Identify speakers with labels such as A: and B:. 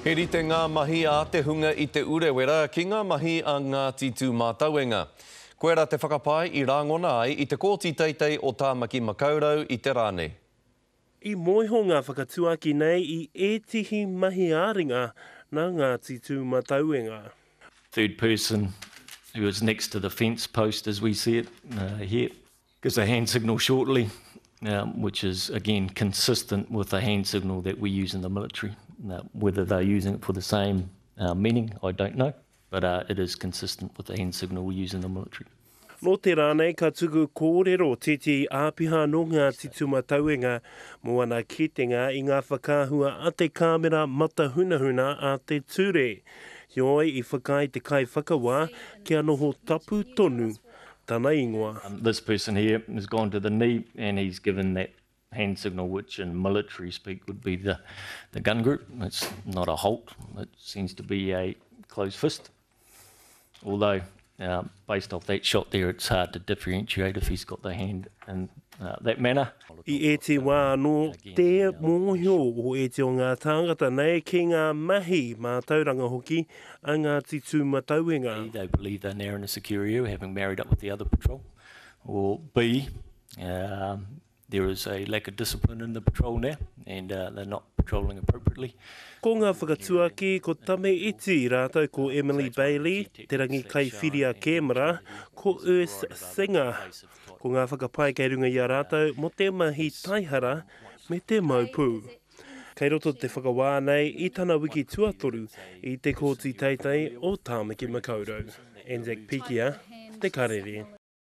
A: He rite ngā mahi a te hunga i Te Urewera ki ngā mahi a Ngāti Tūmātauenga. Koirā te whakapae i rāngona ai i te Kōti Teitei o Tāmaki Makaurau i te rā nei.
B: I mōiho ngā whakatuaki nei i ētihi mahi ā-ringa nā Ngāti Tūmatauenga.
C: Third person who is next to the fence post as we see it here gives a hand signal shortly which is again consistent with the hand signal that we use in the military. Whether they're using it for the same meaning I don't know but it is consistent with the hand signal we use in the military.
B: Nō te rā nei ka tuku kōrero tētehi āpiha nō Ngāti Tūmatauenga mō ana kitenga i ngā whakaahua a te kāmera matahunahuna a te ture. Heoi, i whakaae te kaiwhakawā kia noho tapu tonu tana ingoa.
C: This person here has gone to the knee and he's given that hand signal which in military speak would be the, the gun group. It's not a halt, it seems to be a closed fist. Although, uh, based off that shot there, it's hard to differentiate if he's got the hand in uh, that manner.
B: I ēti wā anō, tē mōhio o ēti o ngā tāngata nei ki ngā mahi mātauranga hoki a Ngāti Tūmatauenga.
C: A, they believe they're now in a secure area, having married up with the other patrol. Or B, um, There is a lack of discipline in the patrol now and they're not patrolling appropriately.
B: Ko ngā whakatuaki ko Tame Iti rātou ko Emily Bailey, Te Rangi Kaiwhiria Kēmara, ko Urs Singer. Ko ngā whakapae kei runga i a rātou mō te mahi taihara me te mau pū. Kei roto te whakawā nei i tana wiki tuatoru i te Kōti Teitei o Tāmaki Makaurau. Anzac Pikia, Te Karere.